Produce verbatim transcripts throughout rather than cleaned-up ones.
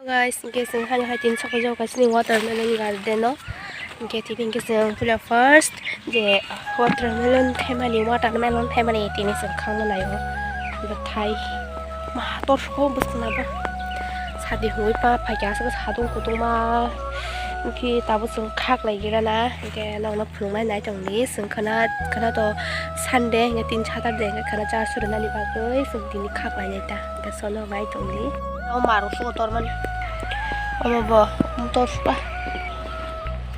Guys, hingke chwng hani hai tin sokojak kaisa ni watermelon garden o. Hingke tini hingke chwng puila first je watermelon thaimani, watermelon thaimani tini chwng khangna naio. Bwthai ma torsuko bwswkna bo. Sadi hwnwi pa phaikha aswk sadung kutungma. Hingke tabuk chwng khaklai gira na. Hingke nokno phunuknai nai tongdi. Chwng khwna, khwna to Sunday hingke tin Saturday hingke khwna cha surinani bagwi chwng tini khaklainai ta. Hingke sono nai tongdi. O marok sugo tormani. Omo bo, omo torsuka.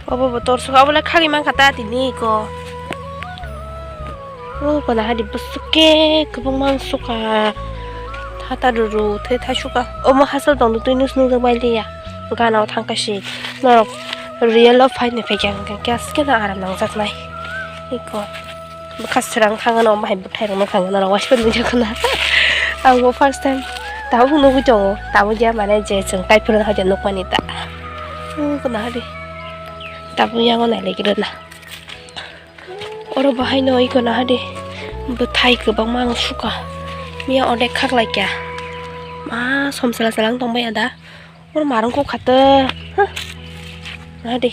Obo bo torsuka, obo le khagwi mankha ta tini iko. O kona hadi bwswk khe kwbangma suka. Thata rwrw thwi thai suka. Omo hachal tongtwi twi nus nukjak bai liya. Gana o thangkha si. Norok real o phaini phaikha hwnkhe khe aske no aram nangjaknai. Iko. Bwkha srang thangano, omo hai bwthai rokno thangano, rok waisa nukjakna. Ang bo first time tabuk nugwi tongo, tabuk ya mane je chwng tai phuru hai nukmani ta. Hmm, kono hadi. Tabuk yango nailai khe rwna. Oro bahai no oi kono hadi. Bwthai kwbangma ang suka. Miya odek khaklai kya. Ma som sala sala wng tong bai ya da. Oro marung kok kha to. Huh. Hadi.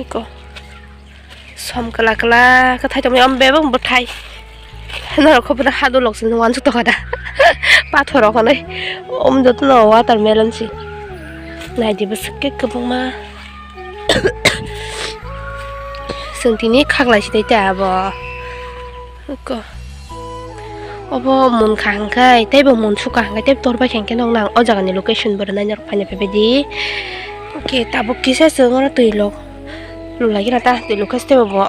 Iko. Som kla kla khe thai tongmani om bebak bwthai. Norok kho bwrwi hadulok se wansuk tongkha da. Pathor rok hwnwi. Om joto no watermelon se. Naidi bwswk khe kwbangma. Chwng tini khaklai se tei ta abo. Ko. Obo munkha hwnkhe, teibo munsukha hwnkhe, tei torbai kha hwnkhe nokno ang o jagani location bo rwnai norok phaina phaibaidi. Oke, tabuk kisa chwng oro twi lok lulaikhe na ta, twi lukhe teibo bo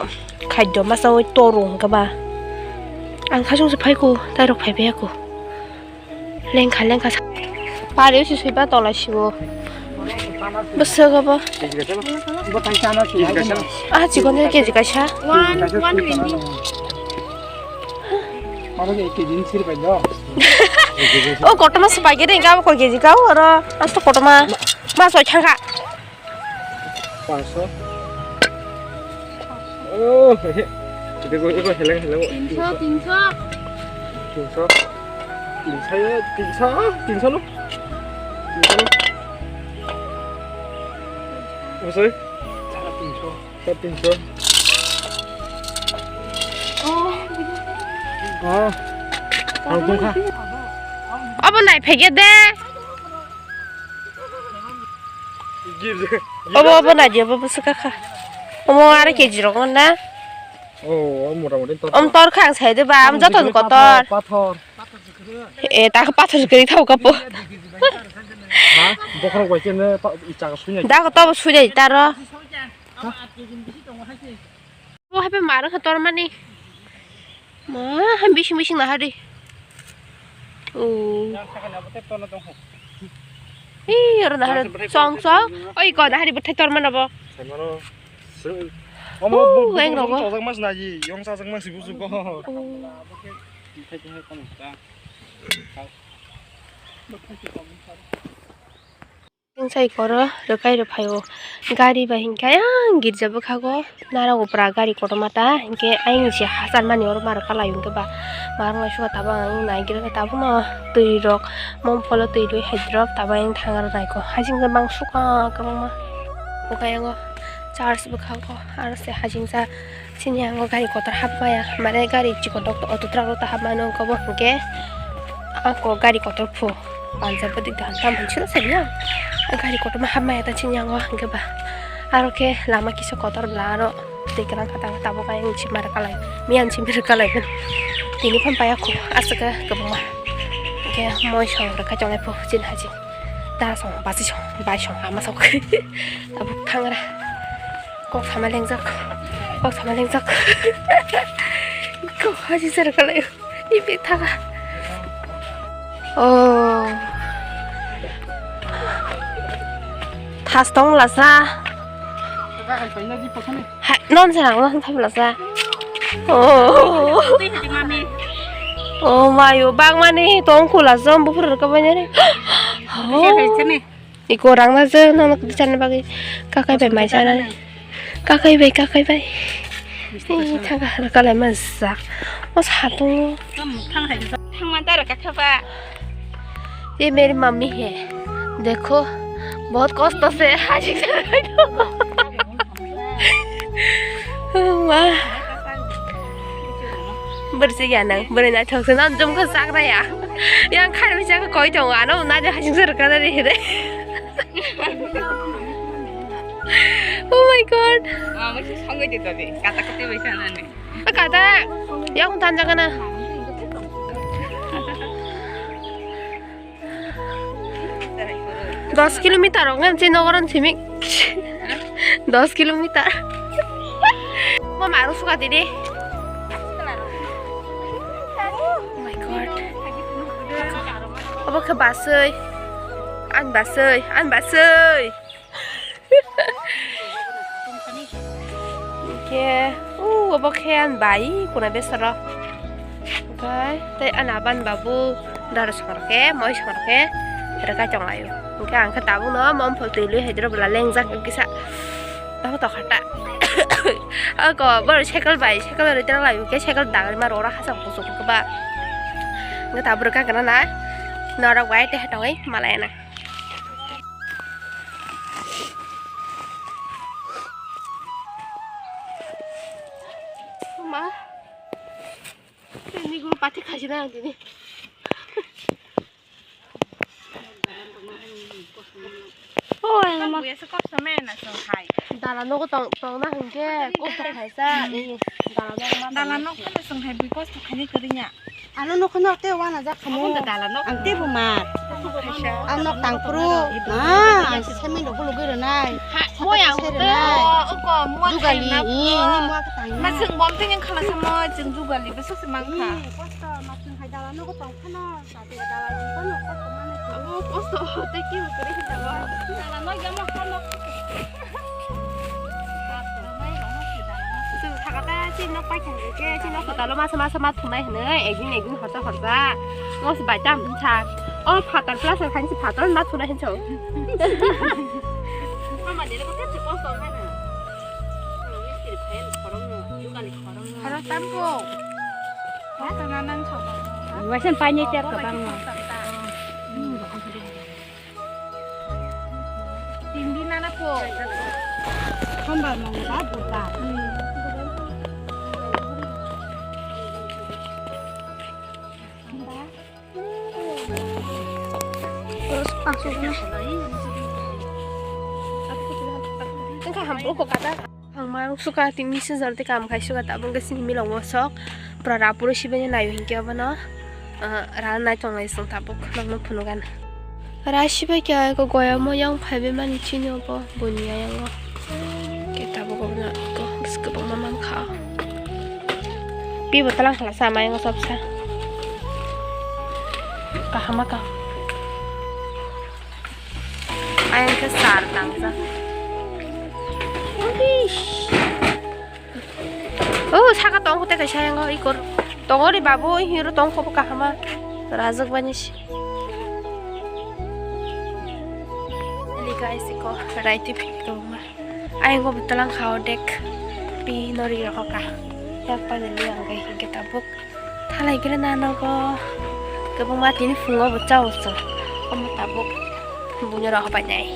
khaidyo masa oi toru hwnkhe ba. Ang khasungsa phaikho, tairok phaibaiyakho. Lengkha lengkha sa-, pari se swiba tolai sibo. Bwswk obo. Ah, chikon kg kaisa. One, one twenty. O kotorma swbai khe ringkha, koi kg kau oro. Asto kotorma. Ma soi thangkha. Pangsho. Oh, he, he. Ito ko, ito ko, heleng, heleng. Tinsho, tinsho. Tinsho. Tinsho ya, tinsho, tinsho no. Tinsho no. Masai? Sare tinsho. Sare tinsho. Oh. Ah. Ang tungkha. Abo nai phege de. Obo, obo naidi, obo bwswk kha. Omo arai kg rok na? Oh, mota moti tor. Om tor khang sai de ba, am joto ni kotor. Pathor. E, ta khe pathor kwrwi thau kapo. Ha? Bokhorok bai khe ne pa-, i chaka suinai. Da ko tobo suinai taro. Bo hape maro khe tormani. Ma, ham bising bising nahari. Oh. Ih, oro nahari song song. Oi, ko nahari bwthai tormano bo. Omo. Oh, bu-, bu-, weng rogo. Chajak mas naji, yong chajak mas ibu suko. Oh. Chwng sai koro rwkai rwphaio. Gari bai hinkhe ayang girja bwkhago narwk opra gari kotorma ta hinkhe ayang se hachal mani oro ma rwkha lai hinkhe ba ma rwngmai suka tabuk ang naigrikha tabukno twi rok mom pholo twi rwi hai drop tabuk ayang thang rwnaikho hasing bang suka kwbangma. Bwkha yango church bwkhago aro se hasingsa. Chini yango gari kotor hapmaya, mane gari chikon rok auto truck rok ta hapmano wngkha bo hwnkhe ako gari kotor phu panjak bwdwi danta monchino sanya gari kotorma hapmaya ta chini yango hwnkhe ba aro khe lama kisa kotor bla aro twi kwlangkha tang tabuk ayang chimar kalai miyan chimar kalai tini phan paya khu aswk kwbangma hwnkhe moi song rwkha chongnai phu chini haji da song basi song bai song ama sok tabuk thangra. Kok sama lengjak. Kok sama lengjak. Kok haji ser kalai. Ibe thaga. Oh. Thas tong lasa. Ha, non serang non thap lasa. Oh. Oh mayo bang mani tong kula jom bufur ka banyare. Oh. Iko rangna je nono kiti chani bagwi kakai bai mai chanani. Kakai bai, kakai bai. Ih, thangka rwkalai manjak. O satung. Thangma tara kakha ba. Ye meri mummy hai. Dekho, bahut kosto se hajik se. Ma. Bwrwi se ya nang, bwrwi naithok se nang jumkha chakra ya. Yang kharwi chakha koi tongo, ano na de hajik se rwkha de re. Oh my God. Mama se songwi de tadi, kata kati bai sana ni. Kata, yang tanjakana. Dos kilometer ong em, chini nogoron simi. Dos kilometer. Mo maru suka didi. Oh my God. Obo khe basui. An basui, an basui. Hingke, uh, obo khe ani bai kuna besaro. Okai, tei ani aban babu dara songro khe, moi songro khe, rwkai tonglaio. Hingke ang khe tabukno momphol twi lui hai doro bwla lengjak kisa. Tamo tokha ta. Ako, boro cycle bai, cycle rwi tonglaio, hingke cycle dagri ma rora hachal kuchuk khe ba. Hingke tabuk rwkha kana na, norok bai tei hai tongwi malai na. Ma, tini guru pati khajina ang tini. Oi, ma. Buya se kosto me na so hai. Dala nogo tong, tong na hingke kosto khaisa. Dala nogo ma. Dala nogo ma so hai bui kosto khani karinya. Ano nokho nok tei wana jak khamu. Ang tei bo mar. Ang nok tang phuru. Ah, ang se semi nokho lugui rwnai. Moi ang se rwnai. Jugali, ni mua ka tang. Ma sing bom tei yang khala samo jeng jugali beso se mang kha. Kosto ma sing hai dala nokho tong phano. Sa te dala nokho tong phano kosto mane. Abo kosto tei ki kore dala. Dala no yamo kono. Chwng sakata chini nok paikha hwnkhe, chini nok kwtal o masa masa ma thumnai hwnwi, ekdin ekdin horsa horsa. Ngo se bai tam hwn sa. O phatar plus khaini se phatar ma thumnai hwn sa. Khorok tam kho. Khorok tam nan sa. Waisa paini tek kwbangma. Tindi nana ko. Hambar mangga buka. Terus langsung na. Engka hampir kok kata. Ang marung suka tini sejal te kam khai suka tabuk hingke sini milong o sok pura rapuro sibani nayo hingke abono, ah, ra nai tongnai song tabuk nokno phunukgana. Ra sibai khe aiko goyamo yang phaibai mani chini obo buini ayango. Hingke tabuk obono iko bwswk kwbangma mankha. Pi bo talang khala sa mayango sabsa. Kahama kaham. Ayang khe sar tangjak. Oh, saka tong kote kaisa ayang o ikor. Tong ori babu, hiro tong kobo kahama. Rajak bani si. Lika isi ko, rai twi phik tong ma. Ayang o bwtalang kha o dek. Pi nori rokha. Yak pani li ang kai hingke tabuk. Thalai gre na nogo. Kwbangma tini phungo bo chao chwng. Omo tabuk buino rok bai nai.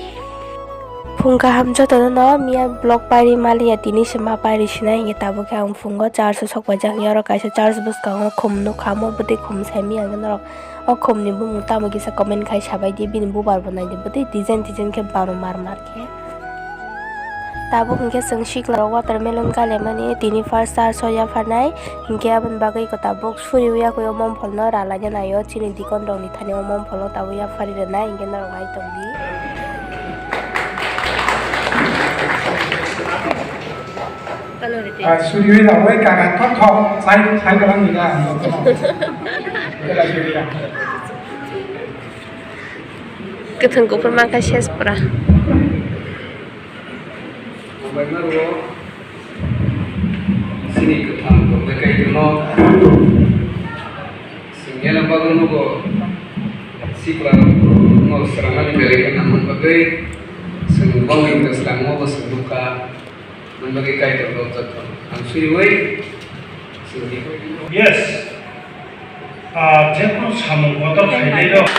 Phung kaham jotono no miya vlog pairi maliya tini se ma pairi sinai hingke tabuk khe ang phungo church o sok paijak hingke oro kaisa church bwskango khum nukha omo bwtwi khum sai miya hingke norok o khum ni bumung tamo kisa comment khai sabai di bini bubar bo nai di bwtwi design design khe baro mar mar khe. Tabuk hingke chwng sikla rok watermelon kalaimani tini first church o yapharnai hingke aboni bagwi tabuk suriwi yakwi o momphol no ralaina naio chini dikon rok ni thani o momphol o tabuk yaphari rwnai hingke norok nai tongdi. Ah, suriwi rok bai kaga thok thok sai sai kalang ni na. Kwthwng kuphur mankha ses pura. Hambai ma rwo. Chini kwthang tongmai kaitorno. Chwng yana bagwi nugo. Sikla no srangmani belai khe nangmani bagwi. Chwng bongni kwsrango bo chwng nukha. Nang bagwi kaitor rok jotto. Ang suriwi. Yes. Ah, jekunu samung kotor khainai rok.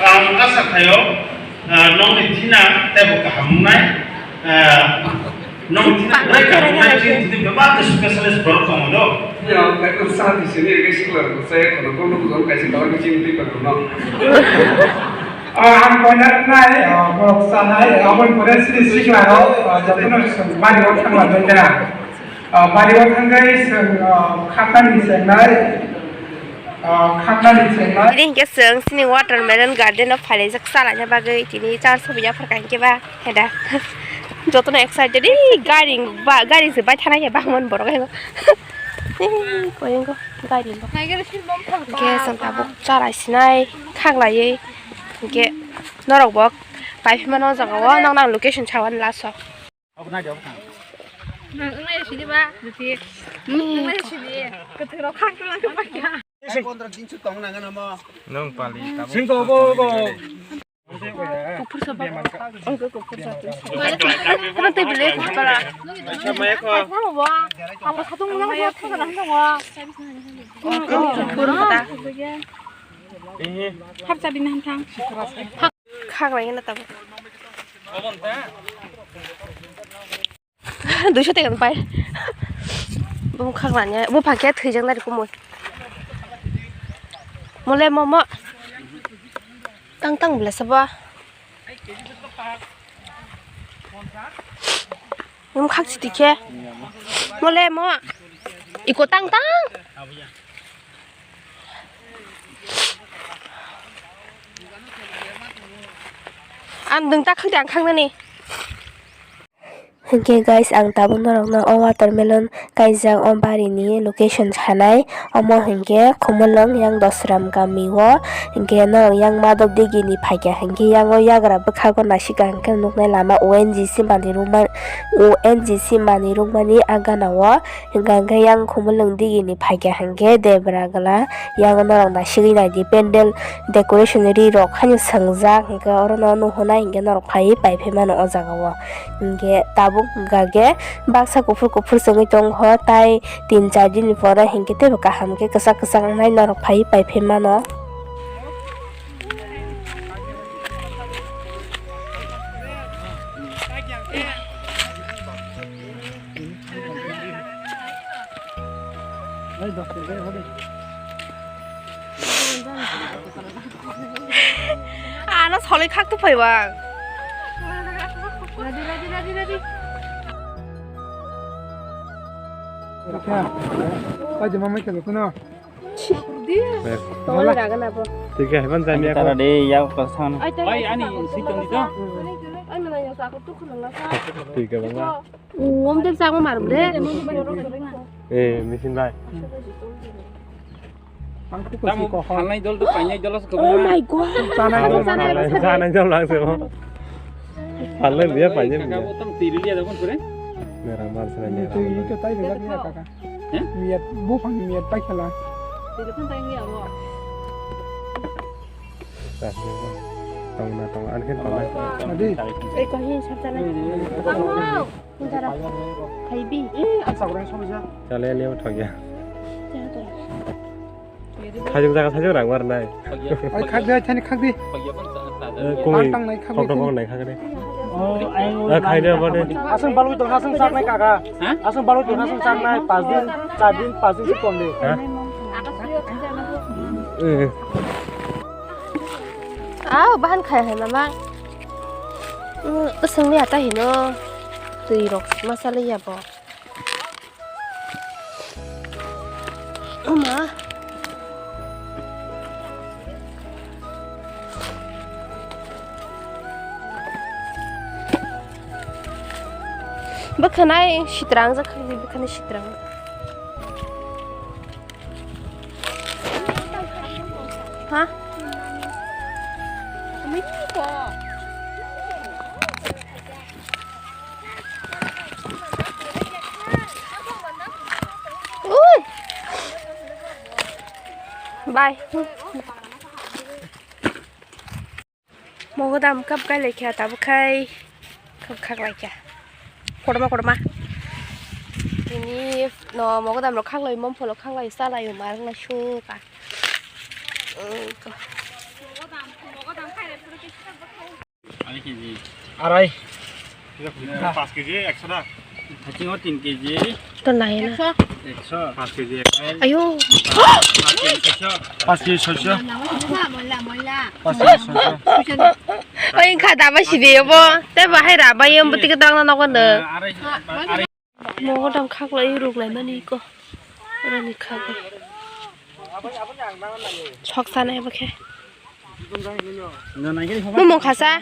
Ang asa khaio, ah, nokni thina teibo kaham wngnai, ah, nokni thina belai kaham wngnai, chini thini bebak khe specialist borok tongo do. Ya, ekdom sati sini, ini sikla rok saya, kalau kau nunggu kamu kasih tahu, ini cini tipe rok. Ah, ang koina nai, ah, borok sanai, aboni pore sini sikla rok, ah, jotono bari o thangla dongkha. Ah, bari o thangkai, ah, khatani sengnai. Tini hinkhe chwng chini watermelon garden o phailaijak chalaina bagwi, tini char sobi yaphar ka hinkhe ba heda jotono excited, "Ee, gari ba, gari se bai thana khe bangmani borok ego." Ee, koyongo gari bo. Hinkhe chwng tabuk chara sinai khaklaiwi hinkhe norok bo paiphi mano o jaga o, nokno ang location sawi mano last o. Obo nai de, obo kha. Nang wngnai sidi ba, jiti. Nang wngnai sidi. Kwthwirok khak tongna khe paikha. Pondro din su tong nang ano mo. Nung pali, tabuk. Sing ko, go, go. Kuphur sa ba. Ang ko kuphur sa tu. Ano tei bile kuphur bala. Maya ko. Ano ba. Ang ko satung nang ko thang nang ko. Kuphur ta. Hap sa bin han thang. Khak lai na tabuk. Duiso teka pai. Bung khak lanya, bung phakya thwijak nari kumui. Mole momo. Tang tang bela sabo. Bung khak siti khe. Mole mo. Iko tang tang. Ang dwng ta khakdi ang khaknani. Hinkhe guys, ang tabuk norokno o watermelon kaijak o barini location sanai. Omo hinkhe Khumulwng yang Dosram kami o. Hinkhe norok yang Madhop digini phaikha hinkhe yang o yagra bwkhago naisika hinkhe nuknai lama O N G C manwi rwma, O N G C manwi rwmani a gana o. Hingka hingke yang Khumulwng digini phaikha hingke debra gala yang norok naisigwi naidi, pendel decoration ri rok haino swngjak hingke oro no nuhunai hingke norok phaiwi paiphaimano o jaga o. Hingke tabuk hingka khe baksa kuphur kuphur chwngwi tongkho, tai tin char din ni pore hingke teibo kaham khe kwchak kwchak wngnai norok phaiwi paiphaimano. Ano soloi khak tu phai bang. Ready, ready, ready, ready. Kya? Kau jema mai kalo kuno. Tole raga na bo. Tike heban jami ako. Tara de ya ko san. Ai, ani si tong di to. Ai, mana ya sa ko tu khulung la sa. Tike bang. Ngom dem sa ko mar de. Eh, misin bai. Ang tu ko si ko. Halai dol to painai dol ko. Oh my God. Sanai dol, sanai dol. Sanai dol lang se. Halai dia painai. Kaka utang tiri dia da kon kore. Mera mar sanai dia. Itu itu tai bela dia kaka. Miyat, buphang miyat pai khala. Tong na tong, an khen tong na. Adi. Ei, ko hin sab tala. Tong na. Tara. Khaibi. Chale le thok ya. Thajung jaga thajung rang war nai. Ai khak de, thani khak de. Kung tang nai khak de. Thok thok nai khak de. Oh, ai. Khai de ba de. Aswng balwi tong, aswng sak nai kaka. Aswng balwi tong, aswng sak nai, pas din, char din, pas din se kom de. Aw, bahan khai hai mama. Aswng ni ata hino. Twi rok masa le ya bo. Oma. Bwkhanai sitrang jak khali bwkhanai sitrang. Ha? Ui. Bye. Mogodam kap kai laikha, tabuk khai kap khak laikha. Kotorma kotorma. Tini no mogodam rok khak lai, mompo rok khak lai, cha lai, ma rok lai suka. Mogodam, mogodam Arai. Pas kg ekso da. Hachingo tin kg. To nai na. Ekso. Pas kg. Ayo. Pas kg soiso. Pas kg soiso. Oi kha da ba sibe bo. Te ba hai ra ba yom butike dang na nogo de. Arai. Mogodam khaklai ruk lai mani ko. Oroni khaklai. Sok sanai bo khe. Mumung khasa.